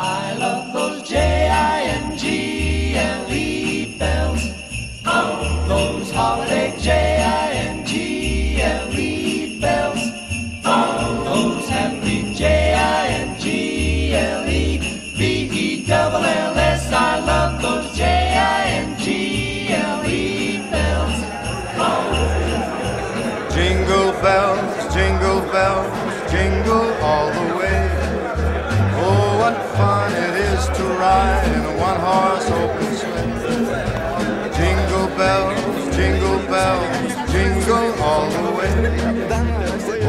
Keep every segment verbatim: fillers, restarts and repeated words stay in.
I love those J I N G L E bells. Those holiday J I N G L E bells. Those happy J I N G L E B E double L S. I love those J I N G L E bells. Jingle bells, jingle bells, jingle all the way. Oh, what fun it is to ride in a one-horse open sleigh. Jingle bells, jingle bells, jingle all the way.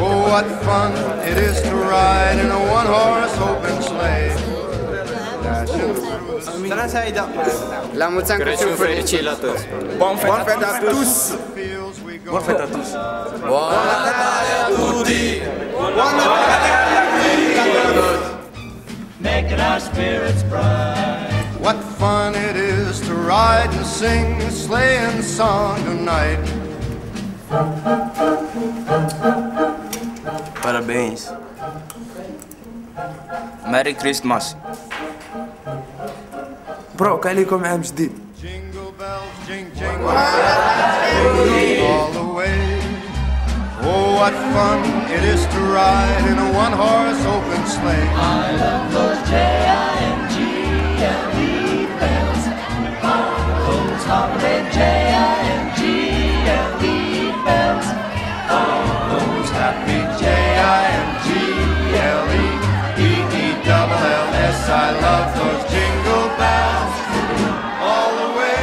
Oh, what fun it is to ride in a one-horse open sleigh. Dashing through the snow. La muțeancă. Crăciun fericit la toți! Bun Natale a tuti! Bun Natale a tuti! Bun Natale a tuti! Making our spirits bright. What fun it is to ride and sing a sleighing song tonight. Parabéns. Merry Christmas. Bro, كان لكم عام جديد. Jingle bells, jing, jing, all the way. Oh, what fun it is to ride in a one-horse open sleigh. I love those J I N G L E bells. Those holiday J I N G L E bells. Those happy J I N G L E B E double L S. I love those jingle bells all the way.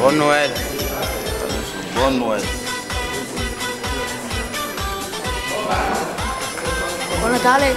Bon Noël. Bon Noël. Buon Natale.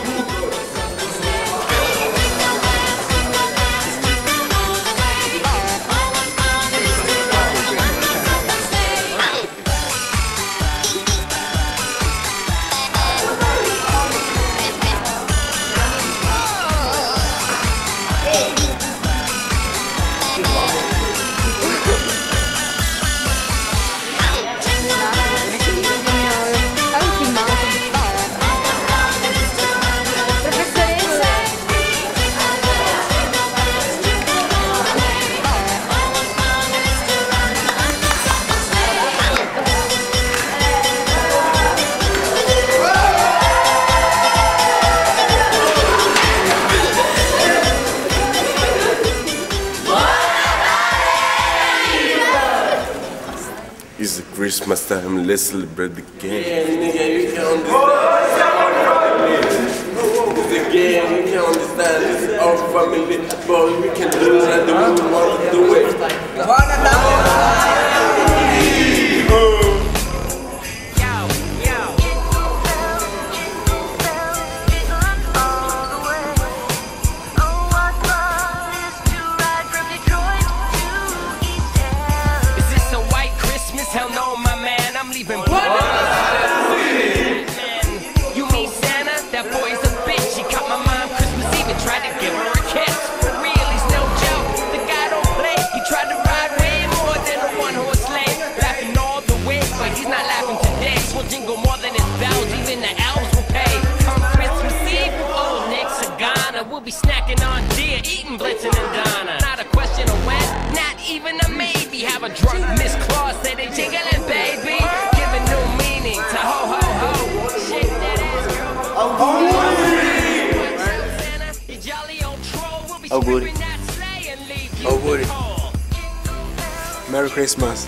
It's Christmas time, let's celebrate the game. Yeah, nigga, you can't understand. It's a game, you can't understand. This is our family, but we can do what the women want to do it. Is this a white Christmas? Hell no, my man, I'm leaving black. Man, you mean Santa? That boy is a bitch. He caught my mom Christmas Eve and tried to give her a kiss. For real, he's no joke. The guy don't play. He tried to ride way more than a one-horse sleigh. Laughing all the way, but he's not laughing today. We'll jingle more than his bells. Even the elves will pay. Come Christmas Eve, old Nick Sagana will be snacking on deer, eating Blitzen and Donna. Not a question of when, not even a maybe. Have a drunk Miss Claus say they jingling, baby. Giving new meaning to ho, ho, ho. Shake that ass, girl. Auguri. Santa, you jolly old troll, will be stripping that sleigh and leave you cold. Auguri. Merry Christmas.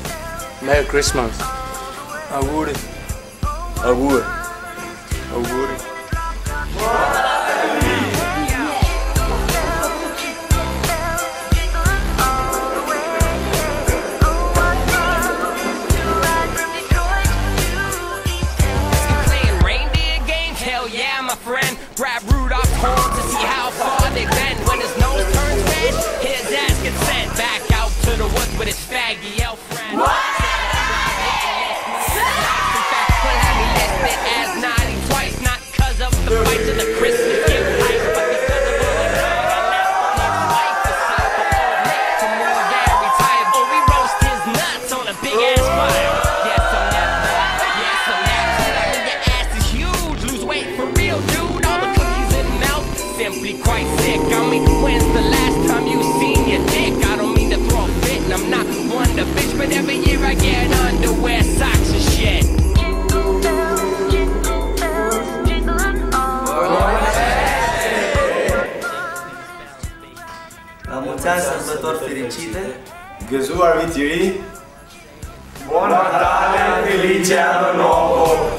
Merry Christmas. Auguri. Auguri. Auguri. Playing reindeer games? Hell yeah, My friend, grab Rudolph's horn to see how far they bend. When his nose turns red, his ass gets sent back out to the woods with his faggy elf friend. What? In fact, we'll have me listed as naughty twice, not 'cause of the fights and the Christmas gift heist, but because of all the drama and now his wife is sober, old Nick to move and retire, or we roast his nuts on a big ass fire. Yes, I'm that bad. Yes, I'm that good. I mean, your ass is huge. Lose weight for real, dude. All the cookies in mouth, simply quite sick. I mean, when's the last time you seen your dick? I don't mean to throw a fit, and I'm not one to bitch, but every year I get underwear, socks and shit. Jingle bells, jingle bells, jingle all the way. La muchacha del dotor Felicite. Gesù al ritiri. Buon Natale, felice anno nuovo!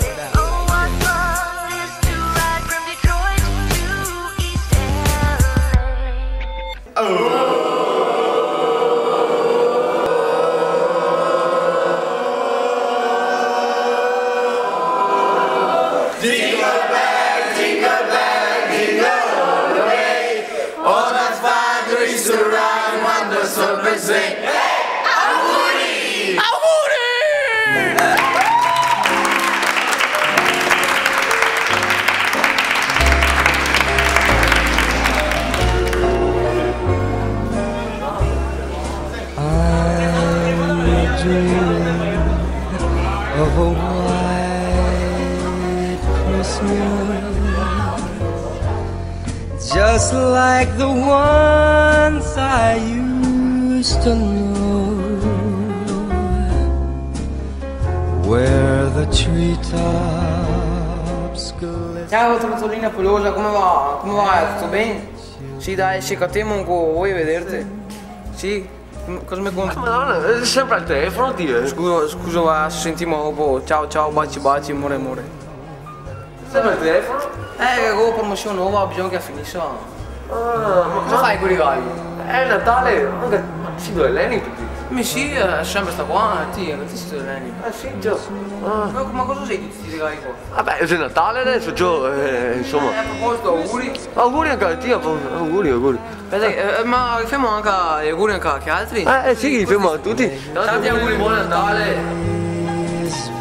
Jingle bell, jingle bell, jingle all the way. All my father is to ride on the super sleigh. Hey, auguri! Auguri! I'm a dream of a white Christmas, just like the ones I used to know, where the treetops glisten. Ciao, Trotolina pelosa, come va? Come va? Tuto ben? Sì, dai, sì, catemo co voi vederte. Sì. Mm, cosa me conti? Ah, Madona, eh, sempre al telefono, ti, eh. Scusa, scusa, va, se sentimo dopo. Ciao, ciao, baci, baci, amore, amore. Sempre al telefono? Eh, go promosion nova, bisogna che la finisa. Ah, ma cosa fai co i regali? Xe Natale, anca, ma ti te doni l'animo, ti? Mi sì, eh, sempre sta qua, eh, ti, eh, ti te doni l'animo. Eh, sì, già. Ah. Ma, ma cosa xe tuti sti regali qua? Vabè, xe Natale deso, ciò, eh, insoma. Eh, a proposito, auguri. Auguri anca a ti, auguri, auguri. Speta, eh, ma femo anca i auguri anca a che altri? Eh, eh, sì, femo a tuti. Tanti auguri, buon Natale.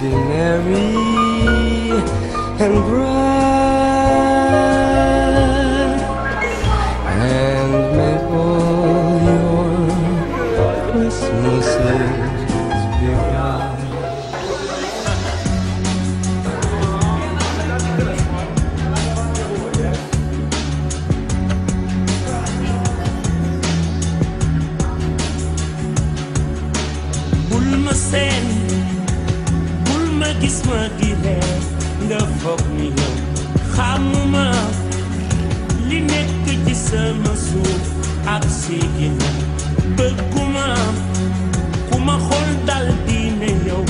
Be merry and bright, and may all your Christmases be bright. Bul ma sen, bul ma gis ma di ree, nga fok ni yow. Xamuma li nek ci sama suuf ak si gina. Beuguma ku ma xol dal di ne yow,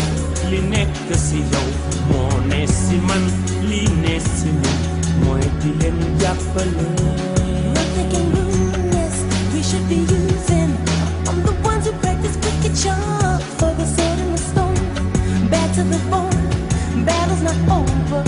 li nek si yow mo ne si man, li ne si man moy di len jappale. Nothing can ruin this. We should be using. I'm the ones who practice cricket shot for the sword and the stone. Bad to the bone. Battle's not over.